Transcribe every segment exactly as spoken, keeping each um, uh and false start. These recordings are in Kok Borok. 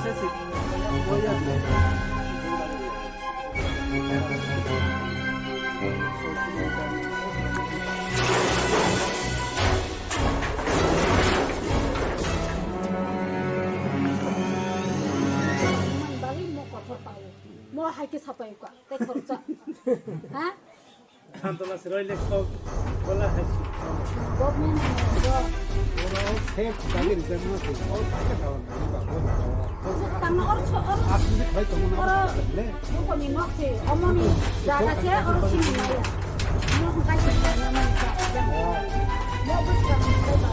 Mo hai khe sapai kha, tei khoroksa. Ha? Khantola se roi lek kok, bola hai si. Government ni jo. Oro sep kali rijak ma se, o kake tawon nani ba, bo na tawon. Tangma oro so, oro. Asli khai tongma na oro. Le. Buko ni nok se, omo ni jaga se, oro sini maya. Nok kai se, nok kai se. Mo bus ka ni kai ba.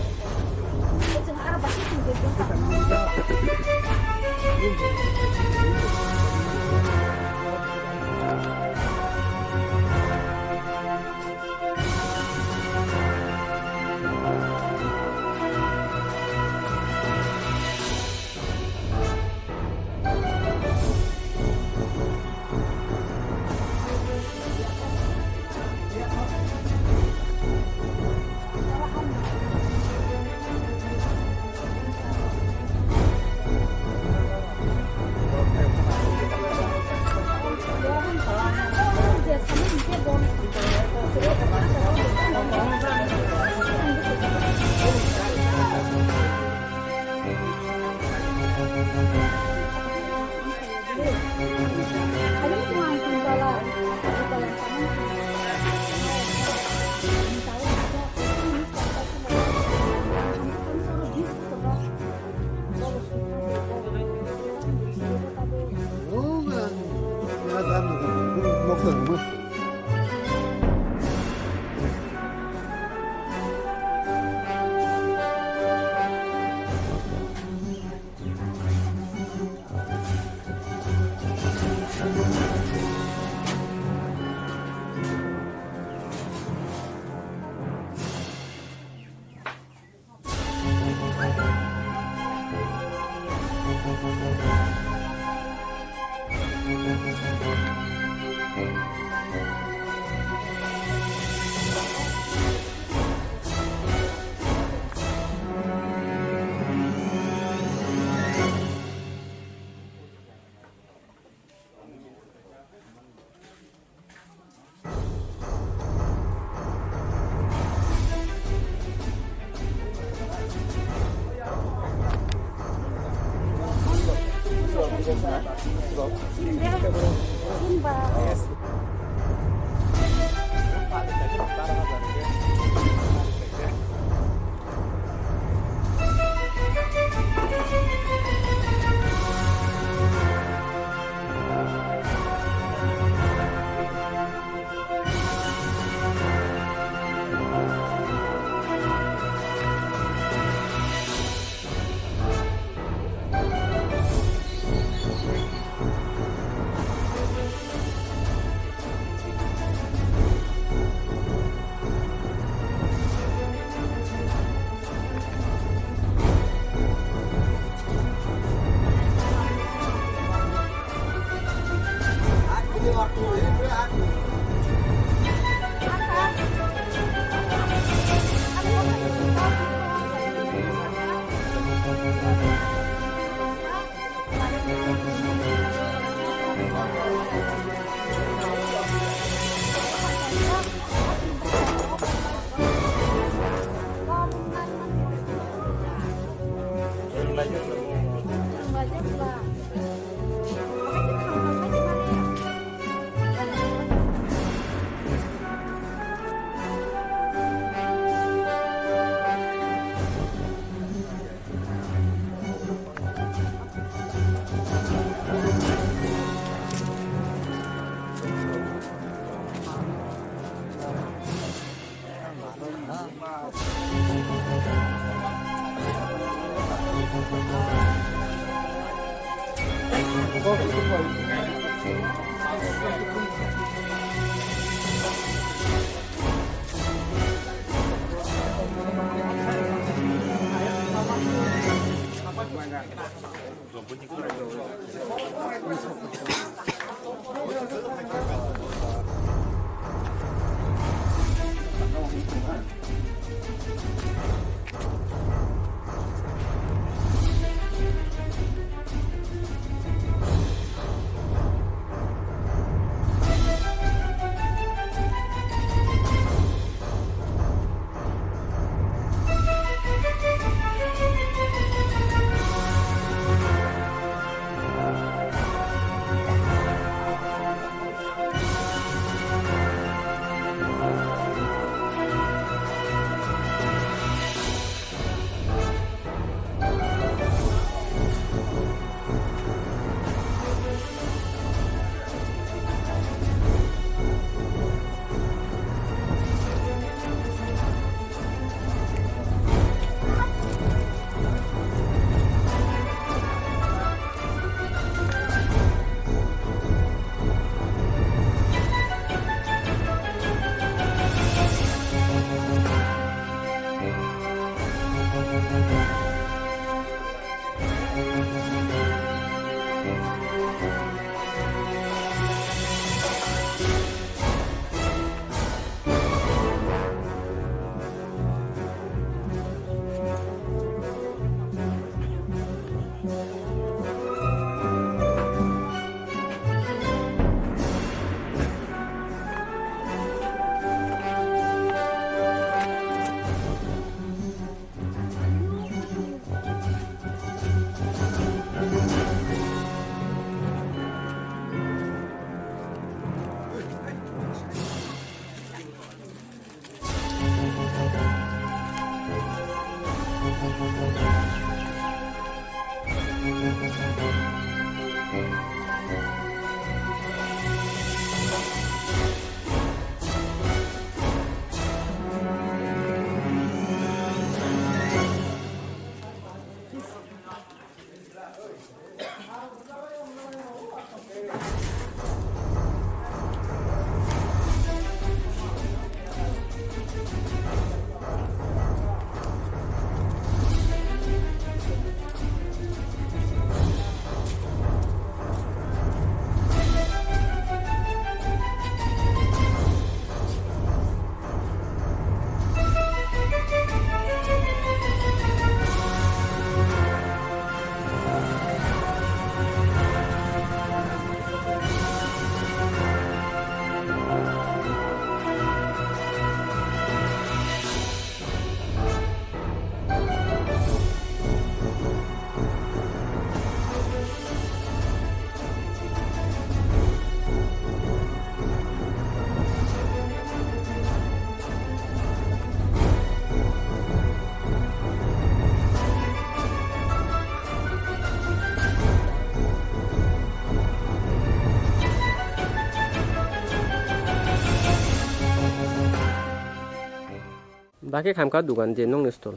Bakhe khamkha dugan je nokni stol.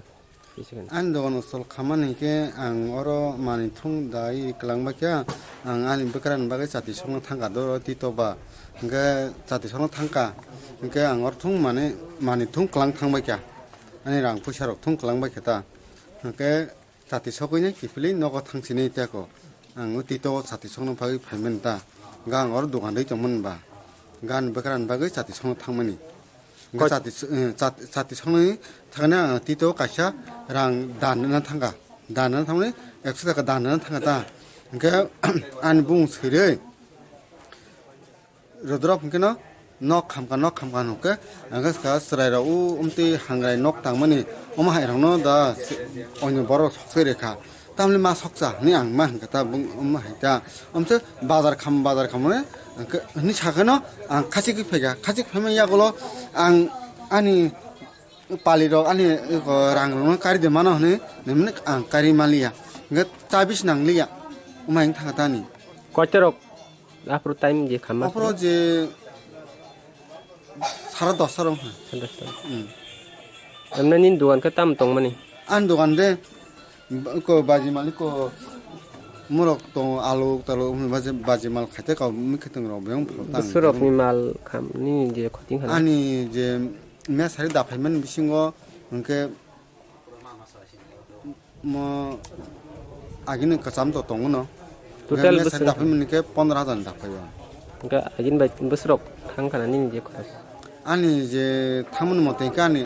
Ani dogan stol khamani hinkhe ang oro manwi thung dai kwlangbaikha, ang ani bwkrani bagwi chati sokno thangkha doro tito ba, hinkhe chati sokno thangkha, hinkhe ang oro thung mani, manwi thung kwlang thangbaikha, ani rang puisa rok thung kwlangbaikha ta, hinkhe chati sogwini kiphilwi nogo thangsinai tei ako. Ang o tito o chati sokno bagwi phaimani ta. Ga ang oro dogan rwi tongmani ba. Ga ani bwkrani bagwi chati sokno thangmani. Ga Koi- chati s-, eh, chat-, chati soknani thangna ang tito kaisa rang dan rwna thangkha. Dan rwna thangmani ekso taka dan rwna thangkha ta. Hinkhe ani bung swirwi Rudra hwnkhe no nok khamkha, nok khamkha hwnkhe, hwnkhe swka chwrairok o omtwi hangrai nok tangmani, omo hai rokno da se-, onyo borok sok se rekha. Tamni ma sokcha hwnwi ang ma hwnkha ta, bung-, omo hai ta. Omse bazar kham, bazar kham hwnwi, hwnkhe hwnwi sakhe no ang khachigwi phaikha. Khachik phaima yagulo ang ani palirok ani, eko, rangrokno kari de mano hwnwi, hwnwi ang kari manliya. Hwnkhe chabis nangliya. Omo hai wng thangkha ta ani. Koitorok Aphuru time je khamma Aphuru phuru? Je sara dosta rok. Sara dosta. Hmm. Emne nini dogan khe tamo tongmani? Ani dogan de, ko baji malik ko morok tong, alu, talu, baji, baji mal khaite kau mikhe tong rok beng phal tang. Bwswrok ni mal kham nini je khoting khana? Ani je mesari daphaimani bisingo hwnkhe Mo agini kwcham to tongo no. Total. Hwnkhe bwswk? Daphaimani khe pondro hajar ni daphaio. Hwnkhe agini bai bwswrok thang khana nini je khoros? Ani je thangmani mote hwnkhe ani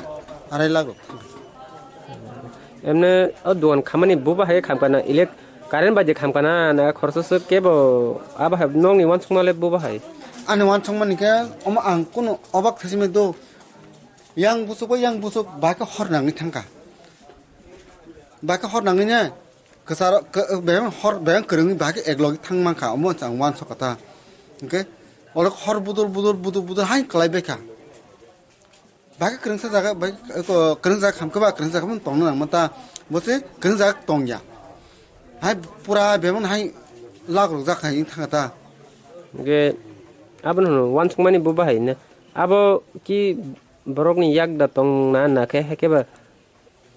arai lakh rok thang. Emne o dogan khamani buba hai kham kana, elek-, current bai je kham kana, na khoroksa swk kebo abo hai nokni uansukma le buba hai? Ani uansukmani khe omo ang kunu obak thaisimai do. Yang busuk bai yang busuk bai khe hor nangwi thangkha. Bai khe hor nangwi ne kwcharo, kw-, bebak hor bebak kwrwngwi bai khe ek logi thang mankha, omo chang uansukha ta. Hwnkhe olo hor budul budul budul budul hai kwlai baikha. Bai khe kwrwngsa jaga bai, ko, kwrwng jaga khamkhe ba kwrwng jaga tongna nangma ta. Bo se kwrwng jaga tongya. Hai pura bebak hai lak rok jak hai thangkha ta. Hwnkhe abono hwno uansukmani bo bahai ne. Abo ki borokni yak da tong na, na khe, hai khe ba,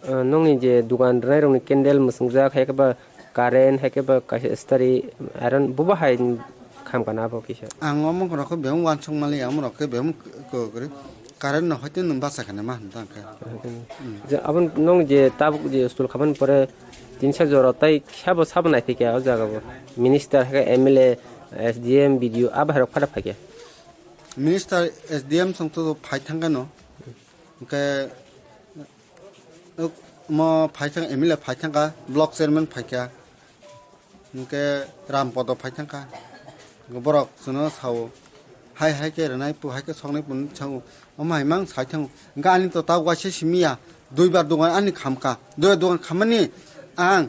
ah, nokni je dogan rwnai rokni candle mwswngjak, hai khe ba current, hai khe ba kaisa stari iron, bo bahai kham kana abo kisa. Ang omo rok khe bebak uansuk mali, amo rok khe bebak ko-, kwrwi current no hoite nwng bacha khana ma hwn tang khe. Je abo nokni je tabuk je stol khamani pore tinsa jora tai sabo sabo nai phikya o jaga bo. Minister, hai khe M L A, S D M, B D O, abo hai rok phada phaikya. Minister, S D M song to phai thang khe no. Hwnkhe, uk, mo phai thang, M L A phai thangkha, block chairman phaikha, hwnkhe Rampodo phai thangkha. Borok chwngno sao, hai hai khe rwnai pu, hai khe soknai pu hwnwi sao. Omo hai mang sai thango. Hwnkhe ani to ta waisa simi ya, duibar dogan ani khamkha. Duibar dogan khammani ang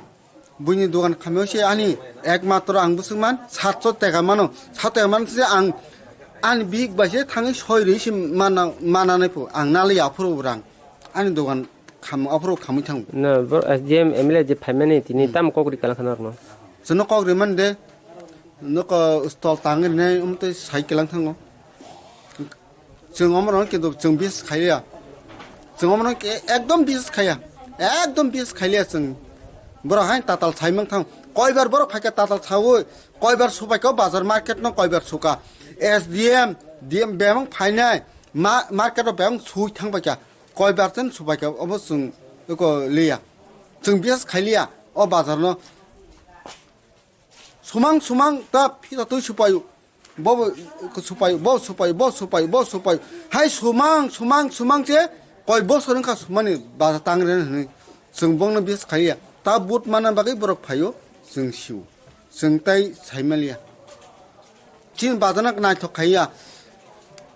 Buini dogan khamio se ani ekmatro ang bwswk man satso teka mano. Sat teka man se ang ani bihik bai se thangwi soi rwi se mana, mana nai pho. Ang naliya aphuru rang. Ani dogan Kham-, aphuru khamwi thango. No, bro, S D M, M L A je phaimani tini Hmm. tamo kok ri kalang kha norokno? Chwngno kok rimani de, nokho stol tangwi rinai, um, tei sai kalang thango. Chwng omorok kintu chwng bis khaiya. Chwng omorok e-, ekdom bis khaiya. Ekdom bis khaiya chwng. Borok hai tatal saimang thang. Koibar borok phaikha tatal sawi. Koibar subaikha bazar market no koibar suka. S D M, D M bemang phainai. Ma-, market o bemang sui thangbaikha. Koibar chen subaikha obo chwng eko liya. Chwng bis khailiya o bazar no. Sumang sumang ta phisa twi supaio. Bo bo supaio, bo supaio, bo supaio, bo supaio. Hai sumang, sumang, sumang che koi bosor wngkha sumani baja tangre hwnwi. Chwng bongno bis khaiya. Ta but mana bagwi borok phaio, chwng sio. Chwng tai saimaliya. Chini bajana naithok khaiya.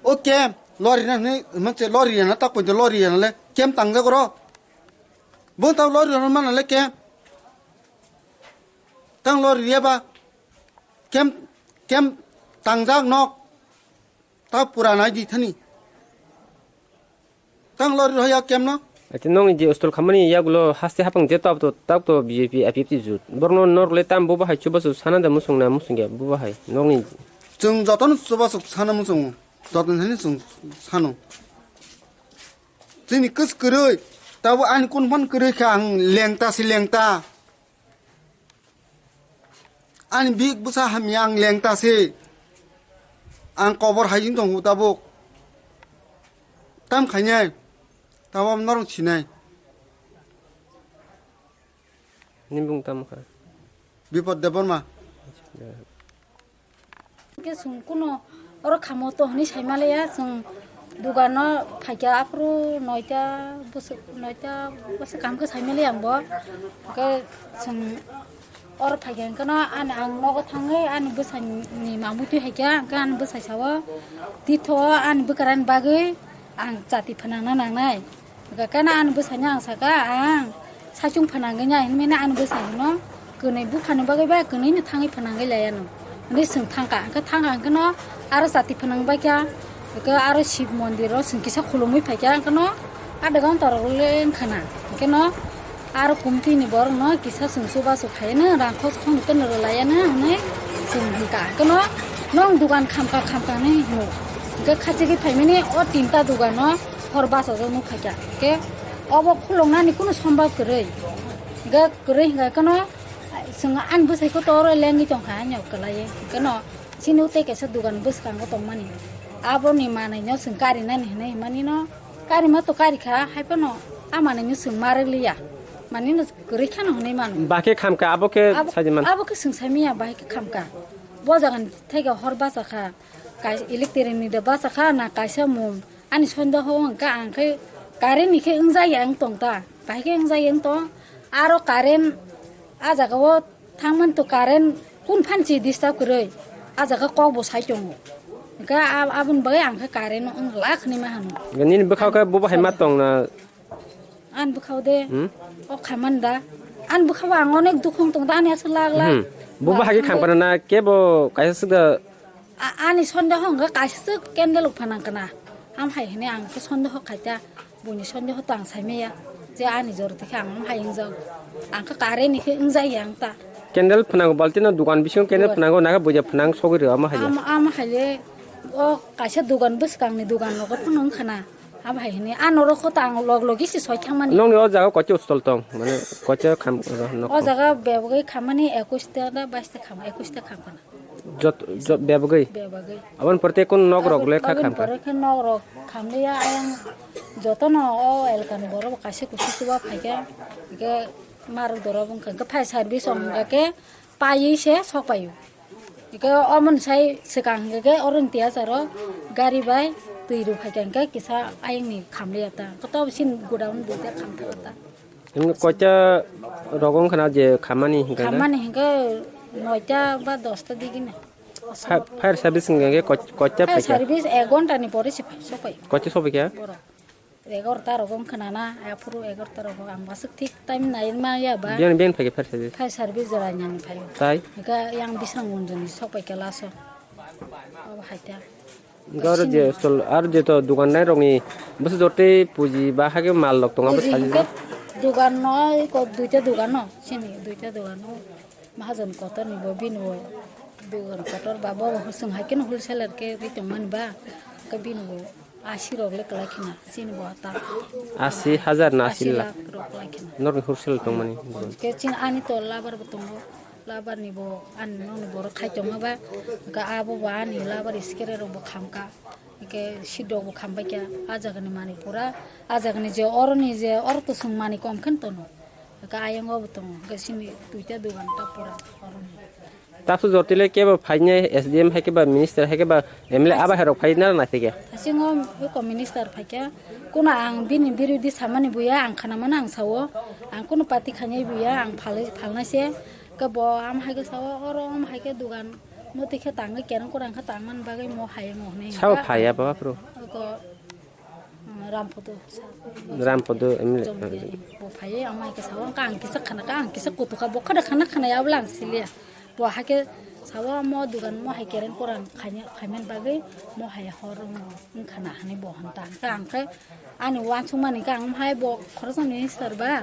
O kem, lorry na hwnwi, hwnse lorry na tak pointe lorry na le, kem tangjak oro. Bo ta lorry na mana le kem. Tang lorry ya ba. Kem, kem tangjak nok. Ta pura nai di thani. Tang lorry rohya kem no. Ati nong je stol khamani yagulo haste hapang je tab to, tab to B J P, I P F T jut. Borno nor le tam bo bahai chuba su sana da musung na musung ya bo bahai. Nong ni. Chwng jotono chuba su sana musung. Jotono thani chwng sano. Chini kus kwrwi. Tabo ani kun phan kwrwi kha ang lengta si lengta. Ani bik bwsa hamya ang lengta se. Ang kobor hai wng tongo tabuk. Tam khainai. Tamo norok sinai. Ni bung tam kha? Bipod Debbarma. Ke sung kuno oro khamo to hwnwi saimaliya, chwng dugano phaikha aphuru noita bwswk, noita bwswk kam khe saimaliya ang bo. Hwnkhe chwng oro phaikha hwnkhe no ani ang nogo thangwi ani bwsani mamwi twi haikha, hwnkhe ani bwsai sao, "Titho ani bwkrani bagwi ang chati phnangna nangnai." Hwnkhe khe no ani bwsaino ang saka, ang saichung phnangwi nai hinwi no ani bwsaino kwnwi buphani bagwi ba kwnwi no thangwi phnangwi laiya no. Hwnwi chwng thangkha, hwnkhe thangkha hwnkhe no aro chati phnang baikha, hwnkhe aro Shiv mondir o chwng kisa khulumwi phaikha, hwnkhe no a dogan torok le wngkha na, hwnkhe no aro kumtwi ni borok no kisa chwng chubachu khaiya no, rang khos khong khe no rwlaiya no hwnwi chwng hwnkha, hwnkhe no nwng dugan khamkha khamkha hinwi hino, hwnkhe khachigwi phaimani o tinta dugan no. Hor bachajak nuk khaikha. Khe obo khuloknani kunu sombab kwrwi. Hwnkhe kwrwi hwnkha kheno chwng ani bwsai khe to oro lengwi tongkha, haino kwlaiwi. Hwnkhe no chini tei kaisa dugan bwskango tongmani. Aboni manwino chwng karinani hinwi himani no. Karima to karikha, hai phano a manwino chwng ma rwliya. Manwino kwrwi kheno hinwi mano. Bahai khe khamkha, abo khe Abo, saidi man. Abo khe chwng saimanya, bahai khe khamkha. Bo jagani thaiga hor bachakha. Kai-, electric ni da bachakha na kaisa mung. Ani sondeho wngkha ang khe current ni khe wngjakya wng tong ta. Bahai khe wngjakya wng tong. Aro current a jaga o thangmani to current kun phan si disturb kwrwi. A jaga kok bo sai tongo. Hwnkhe a-, aboni bagwi ang khe current wng glak hinwi ma hano. Nini bwkhao khe bo bahai ma tong na? Ani bwkhao de. Hmm? O khaman da. Ani bwkhao ang onek dukhu wng tong da, ani aswk lak lak. Hmm. Bo bahai khe khamkha na, kebo kaisa swk da. A-, ani sondeho hwnkhe kaisa swk candle rok phanang kana. Am hai hwnwi ang khe sondeho khaita. Buini sondeho to ang saimaya. Je ani jor tikhe ang am hai wngjak. Ang khe current ni khe wngjak ya ang ta. Candle phnango, balti no dukan bisingo candle phnango, nakhe buja phnang sogwi rw ama hai ya. Am, am hai le o kaisa dugan bwskang ni dugan nogo phano wngkha na. Abo hai hwnwi, a norok kho ta ang log logi se soi thangmani. Nokni o jaga koicha stol tong, mane koicha kham, nok O tong? Jaga bebagwi khammani ekush ta da bais ta kham, ekush ta kham khana. Jot, jot bebagwi? Bebagwi. Aboni pore tei kun nok rok le kha Aboni kham kha? Pore khe nok rok khamliya ayang jotono o elkani borok bo kaisa kusu chuba phaikha, hwnkhe marok dorop wngkha, hwnkhe fire service wngkha khe paiwi se sok paio. Hwnkhe omo ni sai swkang hwnkhe khe oro ni tiyasa rok gari bai twi rw phaikha hwnkhe kisa ayang ni khamliya ta. Koto bisin godown duita khamthaka ta. Hwnkhe koita rogo wngkha na je khamani hwnkhe na? Khamani hwnkhe noita ba dosta digi na. Fa-, fire service hwnkhe koi-, koita Fire phaikha? Service ek ghonta ni pore se phai, sok pai. Koita sok paikha? Borok. Egarota rogo wngkha na, aphuru egarota rogo ang aswk thik time nai ma ya ba. Biyan, biyan phaikha fire service? Fire service jora nani phaio. Tai? Hwnkhe yang bisrang monjoni sok paikha laso. Obo hai ta. Garo je sol ar je to dukan nai rokni bwswk jotwi puji ba hake mal rok tongo, abo puji sajak hwnkhe jak. Dukan no, eko duita dukan no, sini duita dukan no. Mahajon kotor ni bo bini bo dukan kotor ba bo chwng hai khe no wholesaler khe ri tong mani ba, khe bini bo asi rok le kwlai khna, sini bo ta. Asi hajar na asi lakh? Lakh rok kwlai khna. Norok ni wholesale tong mani. Khe chini ani to labar bo tongo. Labar ni bo ani nokni borok khai tongma ba, hwnkhe abo bo ani labar iskere rok bo khamkha, hwnkhe seat rok bo khambaikha. A jaga ni manwi pura, a jaga ni je oro ni je oro to chwng manwi kom khe tono, hwnkhe ayang o bo tongo, hwnkhe sini duita dogan ta pura oro ni. Tabuk jotile kebo phainai S D M hai khe ba minister hai khe ba M L A abo hai rok phai na naithai khe. Hasingo eko minister phaikha, kuno ang bini birodhi samani buya, ang khana mano ang sao, ang kuno party khainai buya, ang phalwi phalnai se. Khe bo am hai khe sao, oro am hai khe dugan motwi khe tangwi kereng kurang khe tangmani bagwi mo hai mo hwnwi. Sao phaiya baba phuru? Eko, mm, Rampodo sa. Rampodo M L A. Jomti bo phaiwi am hai khe sao, ang kisa khana kha, ang kisa kutu kha, bo khada khana khana ya bwla ang siliya. Bo hai khe sao mo dugan mo hai kereng kurang khaina, khaimani bagwi mo hai hor wng khana hwnwi bo hwn ta. Ang khe ani uansukmani khe ang hai bo khoroksa minister ba,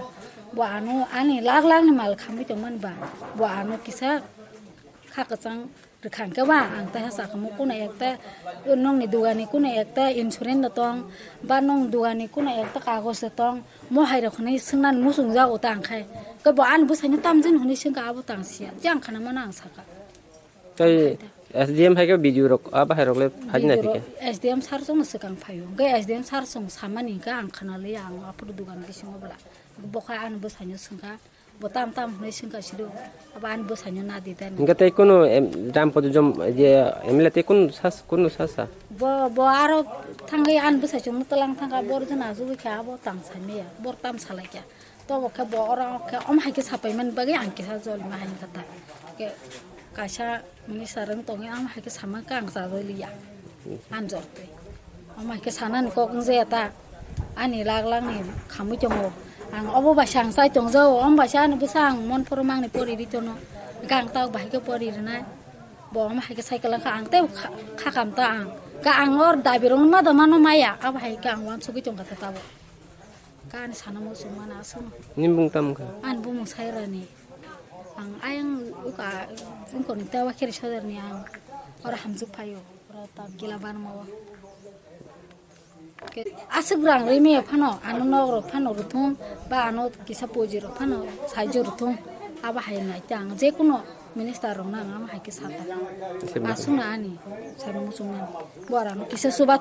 bo ano ani lakh lakh ni mal khamwi tongmani ba, bo ano kisa kha kwchang rwkha hwnkhe ba, ang taiha sakhumu kuno ekta nokni dugani kuno ekta insurance da tong, ba nokni dugani kuno ekta kagoj da tong, mo hai rok hwnwi swngnani muchung jago ta ang khai. Khe bo ani bwsaino tamjani hwnwi swngkha abo tang siya, je ang khana mano ang sakha. Tei S D M hai khe B D O rok, a bahai rok le phai nai thike. S D M sir chwngno swkang phaio. Hwnkhe S D M sir chwng samani hwnkhe ang khana liya, ang aphuru dugan bisingo bwla. Bo kha ani bwsaino swngkha, bo tam tam hwnwi swngkha sido. Abo ani bwsaino nadi tani. Hwnkhe tei kunu, em, Rampodo jom, je, M L A tei kunu sas-, kunu sasa? Bo, bo aro thangwi ani bwsai chwngno twlang thangkha, bor jona jugui kha abo tang saimaya, bor tam salaikha. Tobo khe bo oro khe omo hai khe sapaimani bagwi ang kisa jolima hai kha ta. Khe kaisa minister wng tongwi omo hai khe sama khe ang chajoliya. Ang jortwi. Omo hai khe sanani kok wng jaya ta. Ani lak lak ni khamwi tongo. Ang obo bai sa ang chai tong jao. Omo bai sa ani bwsa ang mon phuru mangni pori ri tono. Khe ang tabuk bahai khe pori rwnai. Bo omo hai khe cycle wng kha ang tei kha-, kha kam ta ang. Khe ang or dabi rwngma da mano maya. Abo hai khe ang uansugwi tong kha ta tabuk. Khe ani sana muchung mano aswkno. Nini bumung tamo kha? Ani bumung Sairani. Ang ayang uka, wngkoni tewa kheri sodarni ang oro hamjwk phaio, oro ta gila barma o. Khe aswk rang rimaya phano, ano nok rok phano rwthung, ba ano kisa puji rok phano saijo rwthung, abo hai nai ta ang jekuno minister rokno ang amo hai khe sata. Aswkno ani sana muchung mano. Bo aro ano kisa chuba.